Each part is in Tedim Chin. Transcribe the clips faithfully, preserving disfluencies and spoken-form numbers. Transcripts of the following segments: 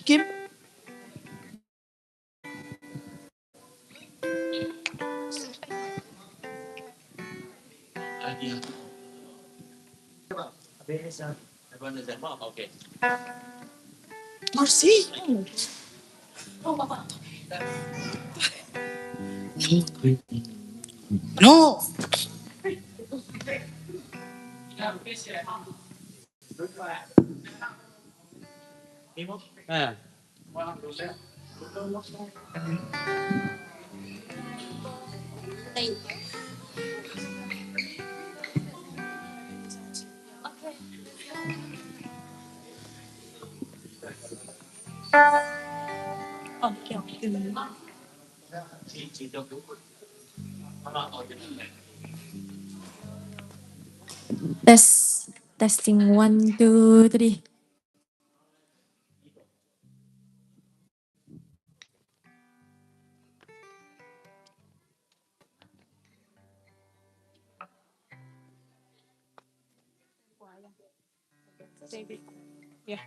Kim. Mercy. No. Ah. Okay, okay. Test, testing, one, two, three. David. Yeah.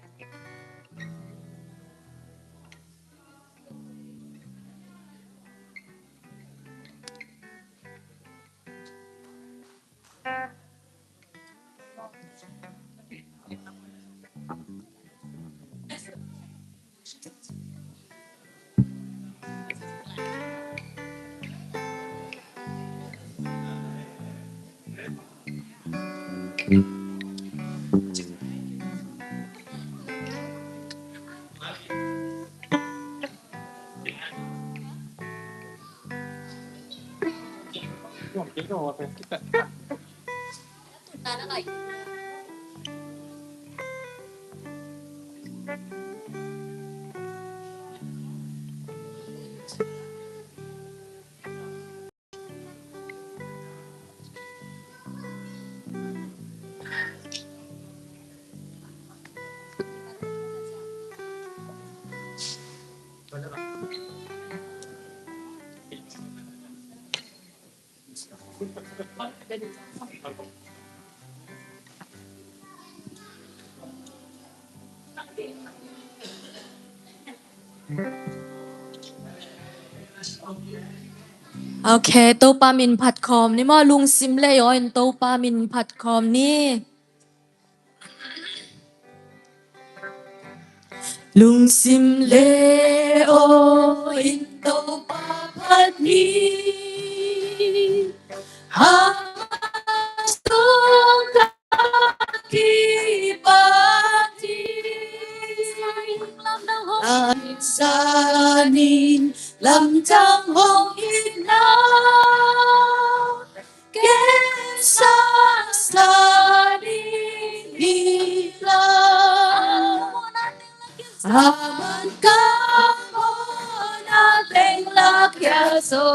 Ok, Topa min phat khawm ni maw, lungsim le aw in Topa min phat khawm ni. Lungsim le aw in Topa phat ni. Ama sungah kipat hi. Lamdang hong hi na. Ken sasa ding hi la. Aman kammaw na teng la kia zo.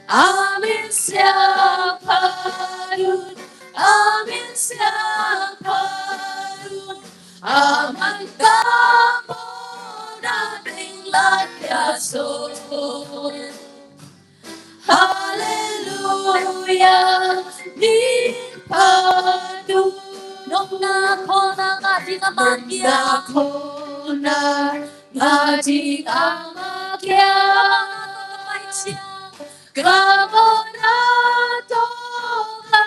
Amen siang pha dun. Amen siang pha dun. Aman kammaw na teng la kia zo. Halleluia, min phat un. Nopna khawlna ngah ding a mah kia. Nopna khawlna ngah ding a mah kia. Kammaw na tawh ka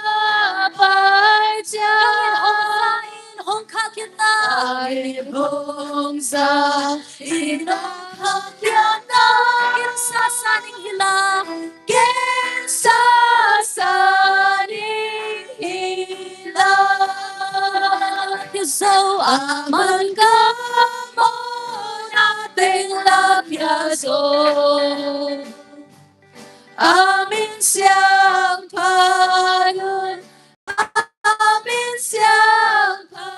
pai ciang. Hong khahkhiatna. Hong za in na khahkhiatna. Ken sasa ding hi la. Ken sasa ding hi la. Kia zo. Aman kammaw na teng la kia zo. Amen siang pha dun. Amen siang pha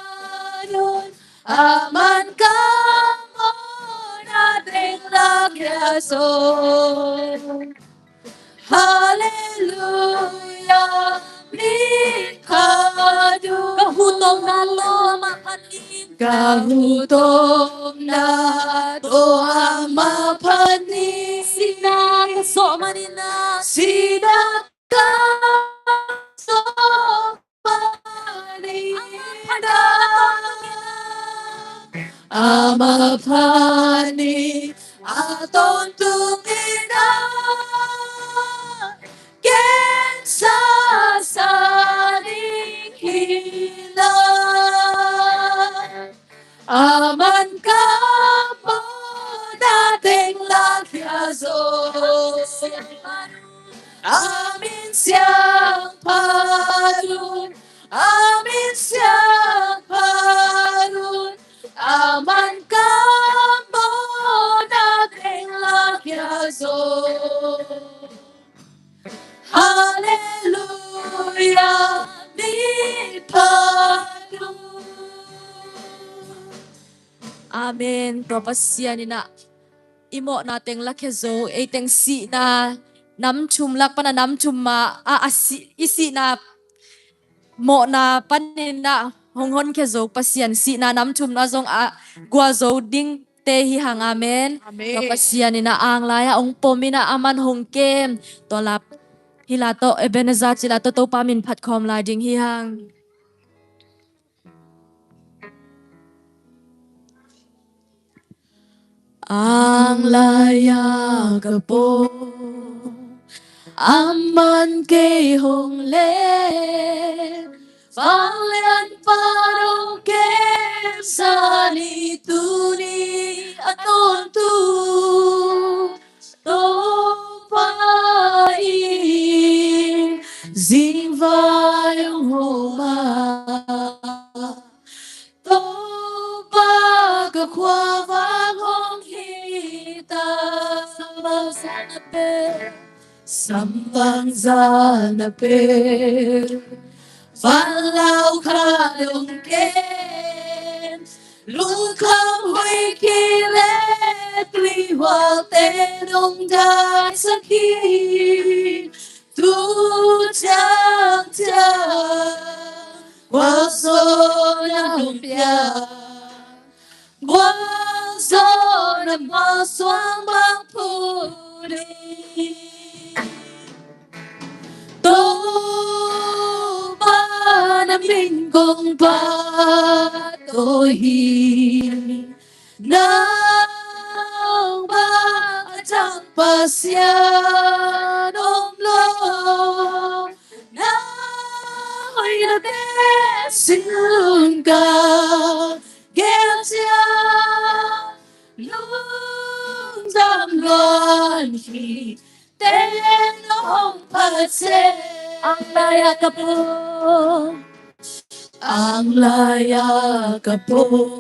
dun. Aman kammaw na teng la kia zo. Halleluia, min phat un. Ka hu tawpna tawh amah phat ni. Ka hu tawpna tawh amah phat ni. Sihna ka zawh manin ah. Sihna ka zawh manin. A maphanin a tawntung in ah, gensa sa ding hi lai. Aman ka mawhna teng lakhia zo. A min siangtho un, a min siangtho un, aman ka mawhna teng lakhia zo. Halleluiah, mi phat un. Amen. Tua Pasian in ah i mawhna teng lakhia zo, ei teng sihna nam thum lak pan a nam thum mah a, a si, i sihna mawhna panin ah hong honkhia zo Pasian, sihna nam thumna zong a guah zo dingte hi hang. Amen. Amen. Tua Pasian in ah ang lai-ah hong pom in ah aman hong kem. Tua la, hih la tawh Ebenezer ci la tawh Topa min phat khawm lai ding hi hang. Ang lai-ah ka pom, aman kei hong lem, vanglian pan hong kem, zan ni tuni a tawntung Topa in zingvai hong hawm a, Topa ka khuavak hong hi ta. Sambang zan a peuh, sambang zan a peuh, van lau khat hong kem, lungkham huih kileh tuihualte hong daisak hi. Tu ciangciang gualzawhna hong pia, gualzawhna mualsuang bang phut hi. Topa na min kong pahtawi hi. Nang bang a dang Pasian om lo. Na hoihnate sin lungka gel ciang, lungdam luan hi. Teng nong hong phat seh. Ang lai-ah ka pom, ang lai-ah ka pom,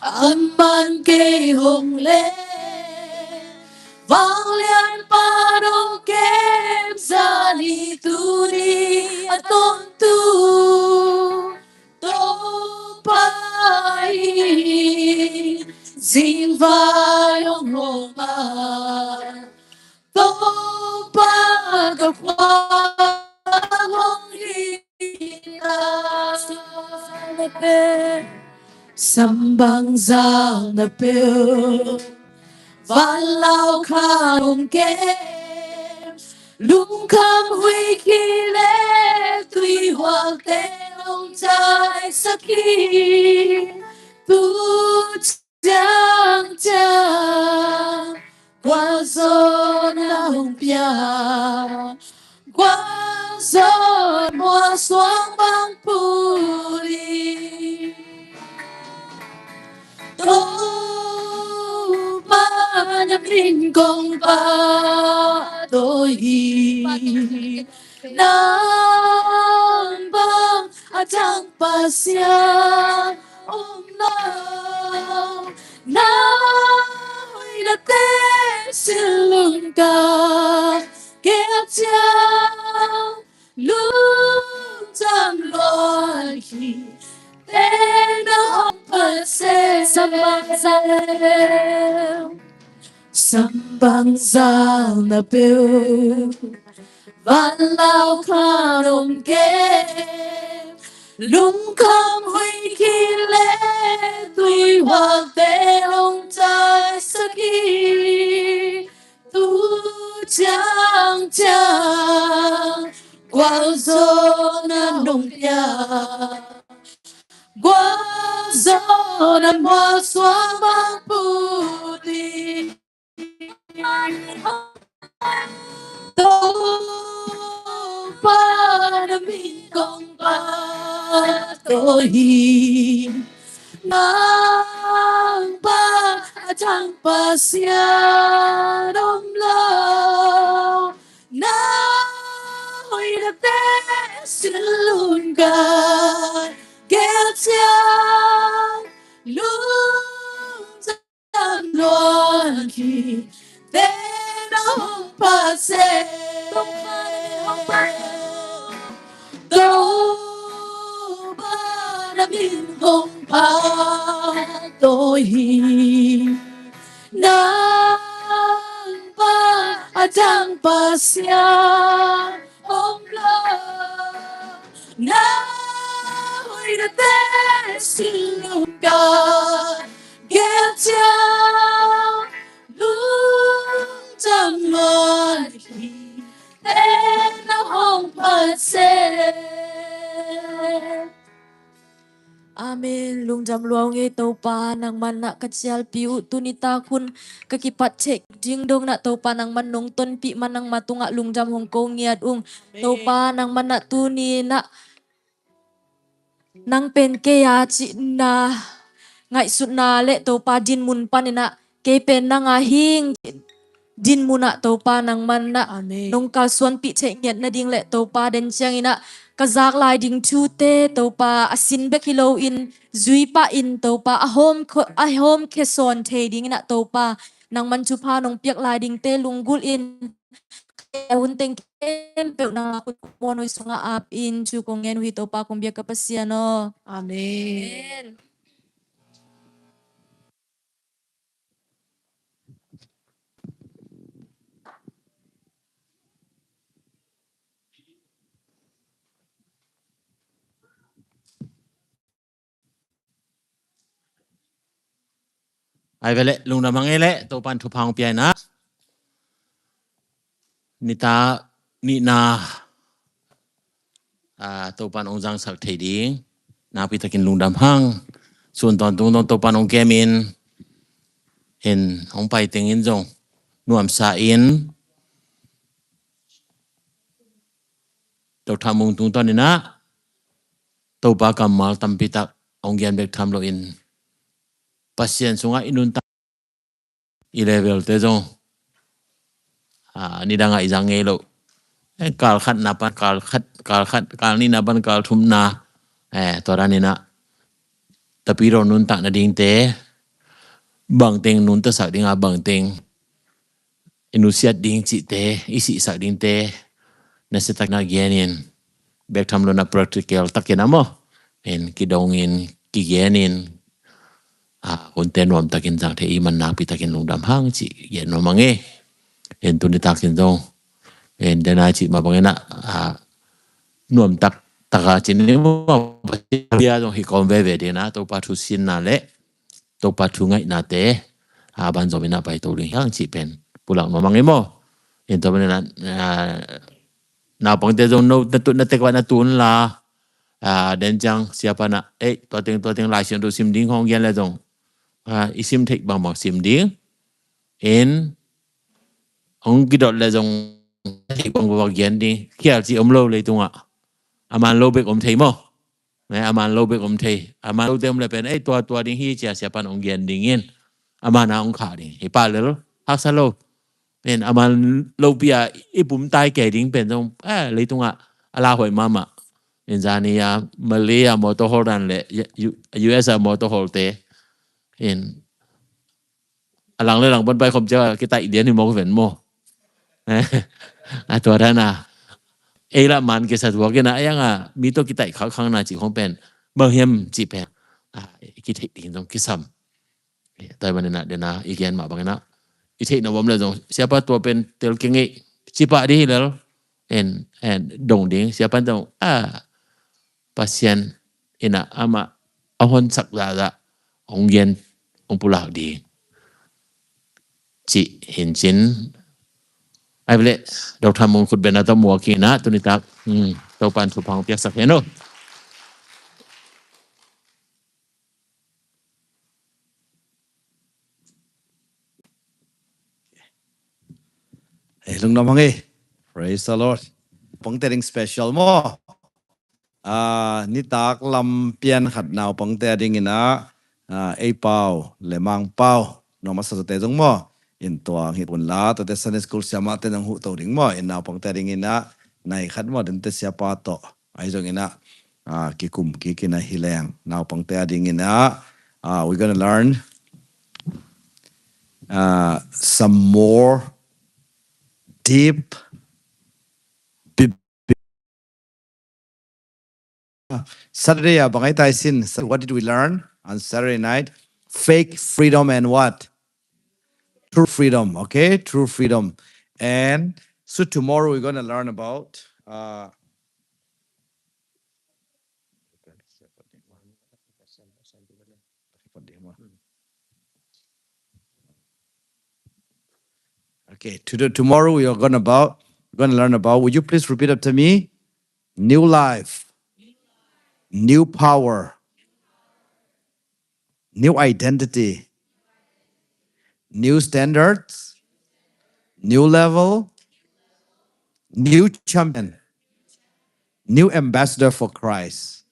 aman kei hong lem, vanglian pan hong kem, zan ni tuni a tawntung Topa in zingvai hong hawm a, Topa ka khuavak hong hi ta. Sambang zan a peuh, van lau khat hong kem, lungkham huih kileh tuihualte hong daisak hi. Tu ciangciang gualzawhna hong pia, gualzawhna mualsuang bang phut hi. Topa na min kong pahtawi hi. Nang bang a dang Pasian om lo. Na hoihnate sin lungka gel ciang, lungdam luan hi. Teng nong hong phat seh. Sambang zan a peuh, sambang zan a peuh, van lau khat hong kem, lungkham huih kileh tuihualte hong daisak hi. Tu ciangciang gualzawhna hong pia, gualzawhna na mual suak bang put hi. Topa na min kong phat hi. Nang bang a dang Pasian om lo. Na hoih na te sin lungdam gel ciang lungdam luang hi. Te na hong phat seh. Topa na min hong phat hi. Nang bang a dang Pasian om lo. Na hoih na te sin lungdam gel ciang lungdam luang hi. Te na hong phat seh. Amen. Lungdam lua ung ei Topa, nangman na ka cialpi uh tuni tak hun ka kipat theih ding dong na Topa nangman nong tonpih man nangma tungah lungdam hong ko ngiat ung. Amen. Topa nangman na tuni na nang pen kei a cihna ngaihsutna le Topa dinmun panin ah kei pen nang a hing dinmun ah Topa nangman na Amen. Nong kalsuanpih theih ngiat nading le Topa den ciangin ah ka zak lai ding thute Topa a sin bek hi loin zui pah in Topa a hawm kho-, a hawm khe sawn thei dingin ah Topa nangman thupha nong piak lai dingte lunggulh in. Hun teng khempeuh nang a khut muan uh sungah ap in thu kong ngen uh hi Topa kong biak ka Pasian aw. Amen. Amen. Ai ve le, lungdam hang e le, Topan thupha hong pia in ah. Nitak nihna, ah, Topan hong zangsak thei ding nakpi takin lungdam hang. Sun tawntung zong Topan hong kem in, in hong pai teng in zong nuamsa in, Doctor Mung tungtawn in ah Topa kammal tampi tak hong gen bek tham loin Pasian sungah i nuntak i level te zong, ah, nidang ah i zang ngei lo. Eh, kal khatna pan kal khat, kal khat, kal nihna pan kal thumna. Eh, tua dan in ah Tapidaw nuntak nadingte, bangteng nuntaksak ding a bangteng i nusiat ding cihte, i sihsak dingte, nasiatak na genin, bek tham lo na practical takin a maw, in kidongin, kigenin, a, hunte nuamtakin zang thei i man nakpi takin lungdam hang cih gen nuam hang e. In tuni takin zong, in dena cih mah bangin ah, a, nuamtak taka cin i maw, bia zong hi kawm veve ding na, Topa thu sinna le, Topa thu ngaihnate, a, banzom in a paito ding hiang cih pen pulak nuam hang e maw. In tua manin a, a, naupangte zong no, na tu, na tek va na tun la, a, den ciang siapa na, ei, tua teng, tua teng Lai Siangtho sim ding hong gen le zong, a, i sim theih bangbang sim ding. In, hong kidot le zong, theih bangbang gen ding, khial cih om lo leitungah. A man lo bek om thei maw. Ne, a man lo bek om thei. A man lo te om le pen, ei, tua, tua ding hi cia siapan hong gen ding in. A man a hong kha ding. Hi pa lel, haksa lo. Pen, a man lo pi a i pum tai kei ding pen zong, eh, leitungah, a la huai mahmah. In zani a, Malay a motor hol dan le, U-, U S a motor hol te. In, a lang le lang pan pai khom cia, kitaih lian hi mawk ven maw. A tua dan a. Ei lah man kisa tuak in a, a yang a, mi tawh kitaih khak khang na cih khong pen. Bang hiam cih pen. A, kitheih ding zong kisam. Tua manin a, den a, i gen mah bangin a. I theih na bawm le zong, siapa tua pen tel keng ei. Cipah dih hi lel. En, en, dong ding, siapa zong, a, Pasian in a amah a honsak zahzah hong gen, hong pulak ding. Cih hi in cin. Ai ve le, Doctor Mung khut beng a tawh muak in a, tuni tak, hmm, Topan thupha hong piaksak hen aw. Ei, lungnuam hang ei. Praise the Lord. Pangte ding special maw. Ah, nitak lam pian khat naupangte a dingin ah, ah, ei pau le mang pau, nong masa zate zong maw, in tuang hi un la, tate Sunday school siamate nong huh to ding maw, in naupangte a dingin ah, nai khat maw, dente siapa tawh. Ahi zongin ah, ah, kikum kik in ah hi leng, naupangte a dingin ah, ah, we're gonna learn, ah, some more deep bib- Saturday, ah, bang ai tai sin. So what did we learn on Saturday night? Fake freedom and what? True freedom, okay? True freedom. And so tomorrow we're gonna learn about, uh, okay, today, tomorrow we are gonna about, gonna learn about, would you please repeat after me? New life, new power, new identity, new standards, new level, new champion, new ambassador for Christ.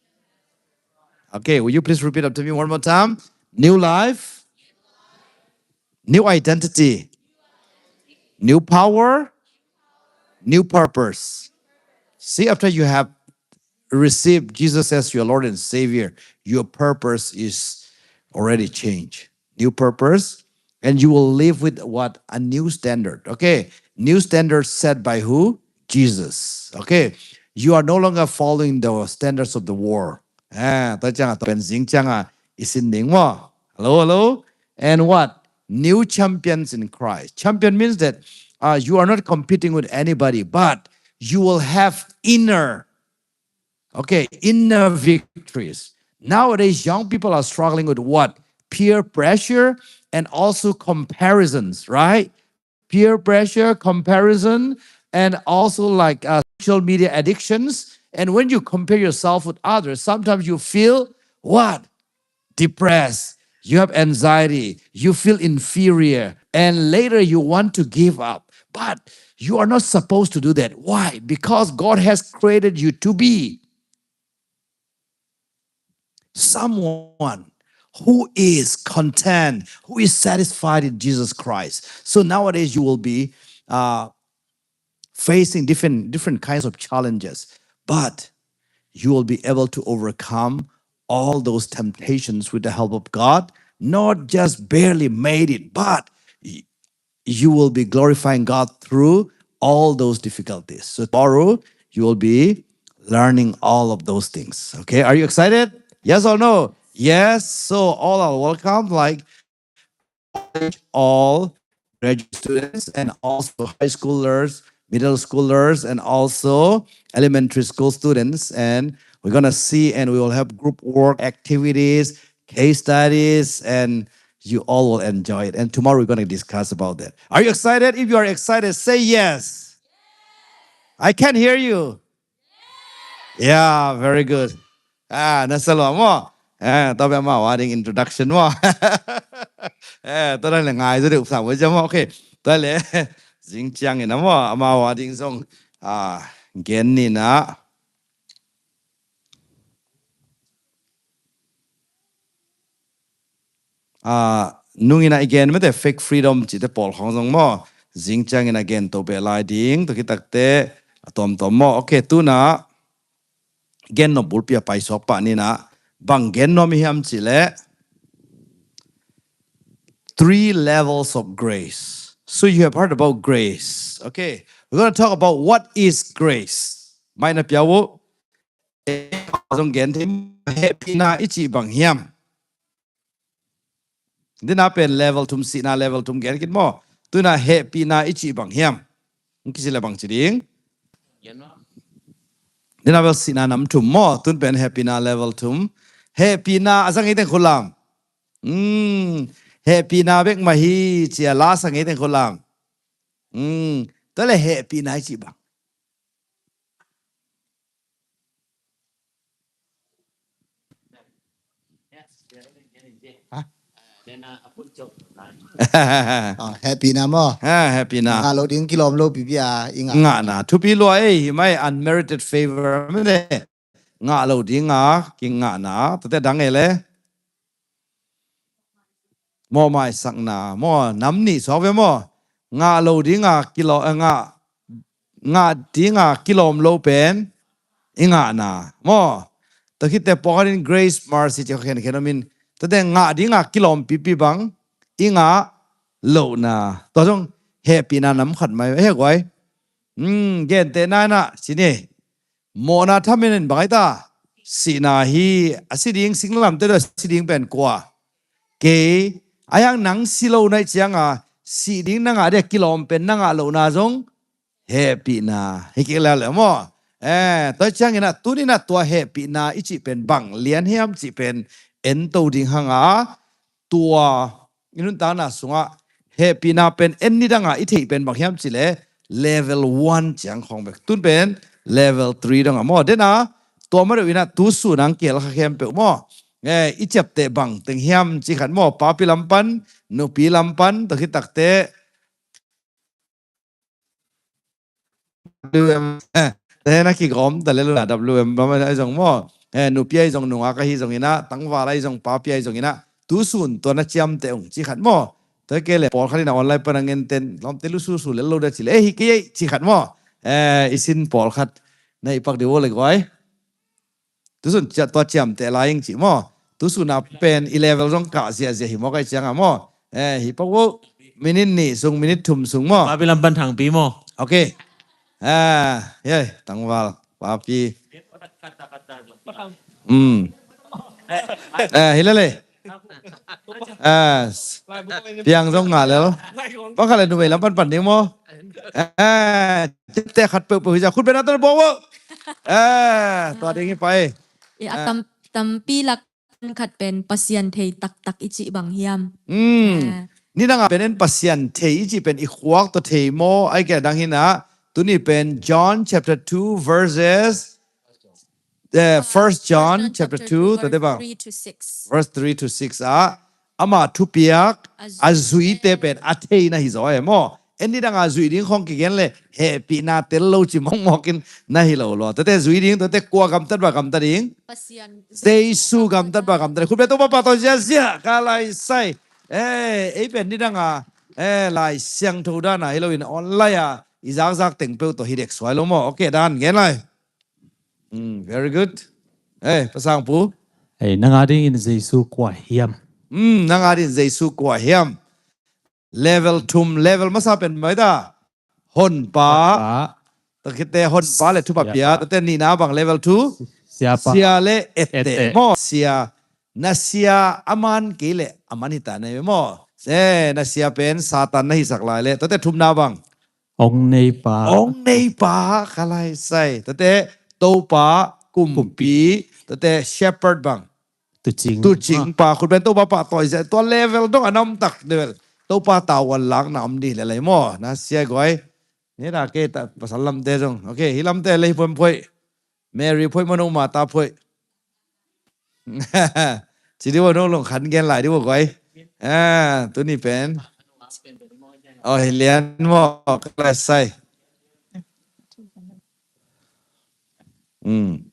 Okay, will you please repeat after me one more time? New life, new identity, new power, new purpose. See, after you have received Jesus as your Lord and Savior, your purpose is already changed. New purpose, and you will live with what? A new standard. Okay, new standard set by who? Jesus. Okay, you are no longer following the standards of the world. Ah, tua ciang a, tua pen zing ciang a i sin ding maw. Hello, hello. And what? New champions in Christ. Champion means that, uh, you are not competing with anybody, but you will have inner, okay, inner victories. Nowadays, young people are struggling with what? Peer pressure and also comparisons, right? Peer pressure, comparison, and also, like, uh, social media addictions. And when you compare yourself with others, sometimes you feel what? Depressed. You have anxiety. You feel inferior. And later you want to give up. But you are not supposed to do that. Why? Because God has created you to be someone who is content, who is satisfied in Jesus Christ. So nowadays you will be, uh, facing different, different kinds of challenges, but you will be able to overcome all those temptations with the help of God. Not just barely made it, but y- you will be glorifying God through all those difficulties. So tomorrow you will be learning all of those things. Okay, are you excited? Yes or no? Yes. So all are welcome. Like, all graduate students and also high schoolers, middle schoolers, and also elementary school students. And we're gonna see, and we will have group work activities, case studies, and you all will enjoy it. And tomorrow we're gonna discuss about that. Are you excited? If you are excited, say yes. I can't hear you. Yeah, very good. Ah, na sa lua maw. Eh, tua bia ma wa ding introduction maw. Eh, tua le ngai zo de upsa maw jam maw. Okay. Tua le zing ciang in a maw, ama wa ding zong, ah, gen ni na. Ah, nung in a i gen mete fake freedom cihte pawl khawng zong maw, zing ciang in a gen to beh lai ding, tua kitakte a tuamtuam maw. Okay, tuna gen nop bulpi a paisuak pah ni na, bang gen nuam i hiam cih leh three levels of grace. So you have heard about grace. Okay, we're gonna talk about what is grace. Mai na pia uh. Zong gen thei, hehpihna i cih bang hiam? Dina pen level thum, sihna level thum gen kit maw. Tuna hehpihna i cih bang hiam? Kisi le bang ci ding? Dina bel sihna nam thum maw. Tun pen hehpihna level thum. Hehpihna a zang i teng khulam. Hmm. Hehpihna bek mah hi ci a la sang i teng khulam. Hmm. Tua le hehpihna i cih bang? Ha? Ah, hehpihna maw? Ha, hehpihna. Ngah lo ding kilawm lo pipi a i ngah. Ngahna. Thupi lua ei, hi mai unmerited favor. Mene. Ngah lo ding a kingahna. Tate dang ei le. Mawhmaisakna. Maw, nam nih suak ve maw. Ngah lo ding a kilawm, eh, ngah ngah dinga kilawm lo pen i ngahna. Maw, tua khitte pawlkhat in grace, mercy ci khenkhen om in, tate ngah dinga kilawm pipi bang i ngah lohna. Tua zong hehpihna nam khat mai, he guai. Hmm, gentehna inah ci ni. Mawhna thamen in bang ai ta? Sihna hi, a si ding singlamteh tua si ding pen kua? Kei, a hiang nang si lo nai cianga, sih ding na ngah dia kilawm pen na ngah lohna zong hehpihna hi kik leuleu maw? Eh, tua ciangin ah tuninah tua hehpihna i cih pen bang lian hiam cih pen ento ding hanga, tua i nuntakna sungah hehpihna pen en nidanga i theih pen bang hiam cih leh level one ciang khawng bek. Tun pen level three dongah maw. Dena tua madeuh inah tusun ang kihelkha khempeuh maw. Eh, i ciapteh bang teng hiam cih khat maw. Papi lam pan, nupi lam pan, tua khit takte W M, eh, te na kigawm ta lel la W M bang ai zong maw. Eh, nupi ai zong nungak ahi zong inah, tangval ai zong papi ai zong inah, tusun tua na ciamteh ung cih khat maw. Tua kei le pawlkhat inah online pan a ngenten lawmte lususu lel lo da cih le, eh, hi kei ei cih khat maw. Eh, i sin pawlkhat na i pak dih ua le guai. Tusun cia-, tua ciamteh lai ing cih maw. Tusun a pen i level zong kah ziahziah hi maw kai cianga maw. Eh, hi pak ua. Minute nih sung, minute thum sung maw. Papi lam pan thangpi maw. Ok. Ah, yai, tangval, papi. Hmm. Eh, hi lele. Eh, s-, piang zong ngah lel. Bang khat le numei lam pan pan ding maw. Eh, te khat peuhpeuh hi za khut bena tan bawa. Eh, tua ding hi pai. Eh, a tam, tampi lak khat pen Pasian thei taktak i cih bang hiam? Hmm. Eh. Nidanga pen en Pasian thei i cih pen i khuak tua thei maw? Ai kei dang hinah. Tuni pen John chapter two verses, eh, First John chapter two, tua te bang. Verse three to six. Verse three to six ah, ama thupiak, a zuite pen a theina hi zaw e maw. En nidanga zui ding khawng kigen le hehpihna tel lo ci mawkmawkin na hi lo lua. Tate zui ding, tate kua gamtat ba gamtat ding? Pasian. Jesu gamtat ba gamtat ding? Khut beng Topa pahtawi ziazia, ka lai sai. Eh, ei pen nidanga, eh, Lai Siangtho dana hi loin online a i zakzak teng peuh tawh hi dek suai lo maw. Ok, dan gen lai. Mm, very good. Eh, pasang pu. Eh, nang adingin Jesu kua hiam? Mm, nang adingin Jesu kua hiam? Level thum, level masa pen mai ta. Honpa. Honpa. Tua khitte honpa le thupha pia. Siapa. Tua te nihna bang level two. Siapa. Sia le ette. Ette. Maw sia. Na sia a man kei le a man hita na hi maw. Eh, na sia pen Satan na hisak lai le. Tua te thumna bang. Ong neipa. Ong neipa, ka lai sai. Tua te Topa kumpi. Kumpi. Tua te shepherd bang. Tucing. Tucing pa, khut beng Topa pahtawi zia. Tua level dong a na om tak level. Topa tavuan lakna om dih lelei maw. Na sia guai. Ni da kei ta pasal lamte zong. Ok, hi lamte le hi phoih. Mary phoih maw, no Martha phoih. Ci dih ua, no lungkhan gen lai dih ua guai. Ah, tuni pen. Oh, hi lian maw, ka lai sai. Hmm.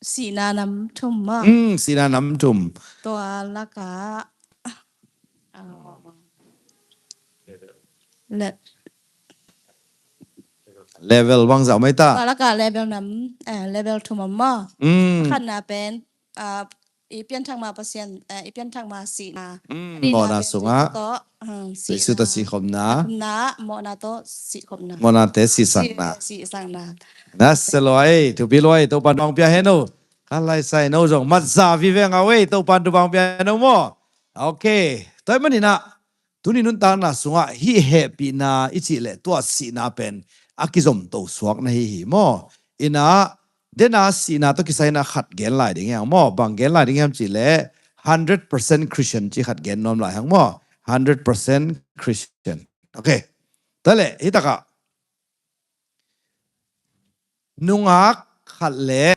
Sihna nam thum maw? Mm, sihna nam thum. Tua laka, ah, le-, level bang zah mai ta. Tua laka level nam, eh, level thum om maw? Mm. Khatna pen, ah, i pianthak ma Pasian, eh, i pianthak ma sihna. Mm, mawhna sungah. Jesu tawh, ah, Jesu tawh sihkhopna. Sihkhopna, mawhna tawh sihkhopna. Mawhnate sihsakna. Sih-, sihsakna. Na sia lua ei, thupi lua ei, Topan thupha pia hen o. Ka lai sai no zong, mat za vive ngau ei, Topan thupha pia hen o maw. Ok, tua ahih maninah, tuni nuntakna sungah hih hehpihna i cih leh tua sihna pen a kizomto suakna hi hi maw. Inah, dena sihna tawh kisai inah khat gen lai ding hiam maw, bang gen lai ding hiam cih leh hundred percent Christian cih khat gen nuam lai hang maw. Hundred percent Christian. Ok. Tua leh, hi takah. Nungak khat le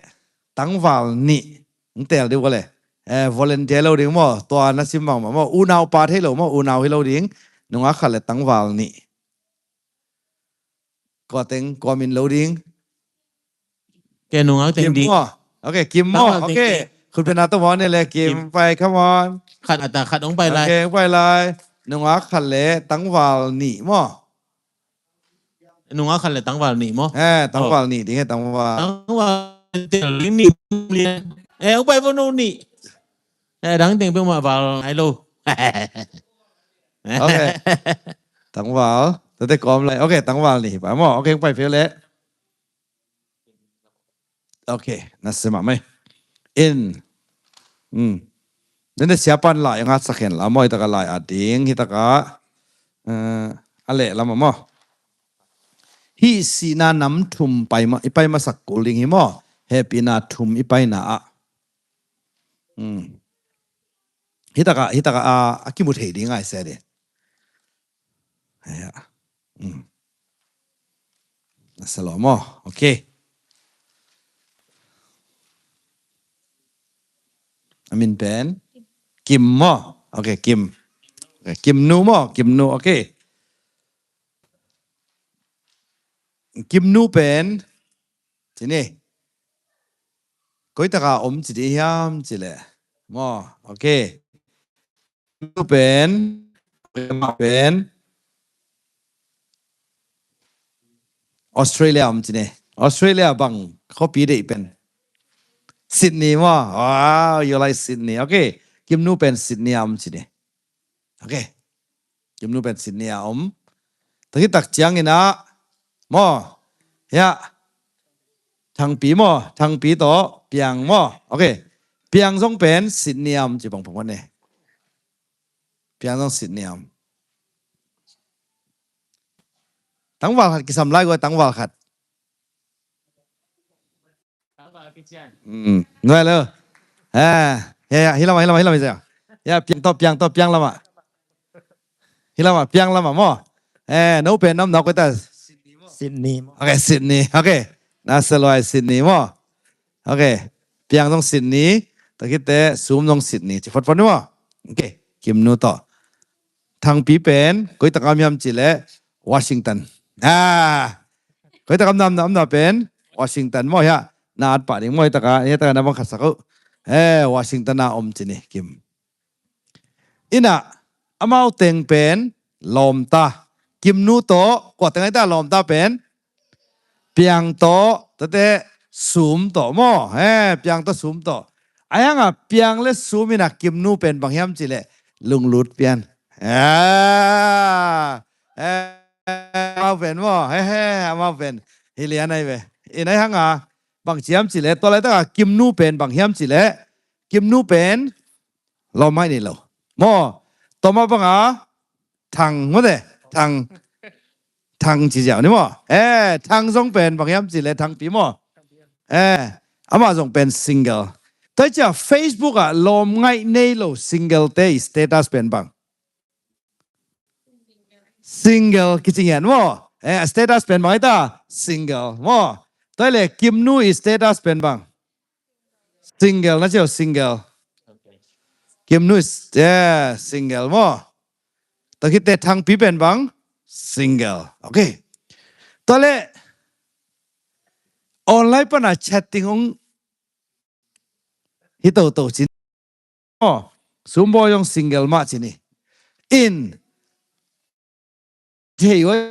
tangval nih. Hong tel dih uh le. Eh, volunteer lo ding maw. Tua na sim bang maw. Unau pa thei lo maw. Unau hi lo ding. Nungak khat le tangval nih. Kua teng, kua min lo ding. Ke nungak teng ding. Kim maw. Ok, Kim maw. Ok. Khutbetna tawh maw ne le Kim. Pai, come on. Khat a ta, khat hong pai lai. Ok, hong pai lai. Nungak khat le tangval nih maw. Nungak khat le tangval nih maw. Eh, tangval nih ding he, tangval. Tangval tel ding nih lian. Eh, hong pai vo no nih. Eh, dang teng peuhmah val ngai lo. Ok. Tangval. Tate kawm lai. Ok, tangval nih pai maw. Ok, hong pai phei le. Ok, na sim ah mai. In. Hmm. Nene siapan lai ngat sak hen la maw, hi taka lai a ding, hi taka, eh, a leh lam ah maw. Hih sihna nam thum pai ma, i pai masak kul ding hi maw. Hehpihna thum i paina ah. Hmm. Hi taka, hi taka a, a kimu thei ding a i sia ding. Ya. Hmm. Na sia lo maw. Ok. A min pen? Kim maw. Ok, Kim. Ok, Kim nu maw. Kim nu, ok. Kim nu pen. Ci ni. Koi taka om ci dih hiam ci leh. Maw. Ok. Kim nu pen, pen Australia om ci ni. Australia bang khuapi deih pen? Sydney maw. Wow, you like Sydney. Ok. Kim nu pen Sydney a om ci ni. Ok. Kim nu pen Sydney a om. Taki tak ciangin ah maw. Ya. Thangpi maw. Thangpi tawh Piang maw. Ok. Piang zong pen Sydney a om ci bang phamawh ne. Piang zong Sydney a om. Tangval khat kisam lai gua, tangval khat. Hmm. Nuai lo. Eh, ya, ya, hi lamah, hi lamah, hi lamah, hi lamah. Ya, Piang tawh, Piang tawh, Piang lamah. Hi lamah, Piang lamah maw. Eh, no pen nam na koi ta. Sydney. Ok, Sydney. Ok. Na sia lo a Sydney maw. Ok. Piang zong Sydney. Takite Sum zong Sydney. Ci photphot ni maw. Ok. Kim nu tawh. Thangpi pen koi taka om hiam ci leh Washington. Ah. Koi taka om na, om na, om na pen Washington maw hiah. Na at pah ding maw hi taka, hi taka na bang khat sak uh. Eh, Washington a om ci ni, Kim. Inah, amau teng pen lawmta. Kim nu tawh, kua teng ai ta lawmta pen? Piang tawh, tate Sum tawh maw. Eh, Piang tawh Sum tawh. Ai hanga Piang le Sum inah Kim nu pen bang hiam ci leh lunglut pian. Eh, eh, amau pen maw. He, he, amau pen. Hi lian ai ve. Inah ai hanga bang ci hiam ci leh, tua lai taka Kim nu pen bang hiam ci leh. Kim nu pen lawm mai ni lo. Maw, tawm a banga Thang maw te. Thang. Thang ci ziau ni maw. Eh, Thang zong pen bang hiam ci leh Thangpi maw. Eh, amah zong pen single. Tua cia Facebook ah lawm ngaih nei lo single te i status pen bang? Single kici ngiat maw. Eh, status pen bang ai ta? Single maw. Tua leh Kim nu i status pen bang? Single na ci uh, single. Kim nu is, yeah, single maw. Tua khit teh Thangpi pen bang? Single. Ok. Tua leh online pana chatting hong hi toto ci ni. Aw, Sumbawi hong single mah ci ni. In. Thei ua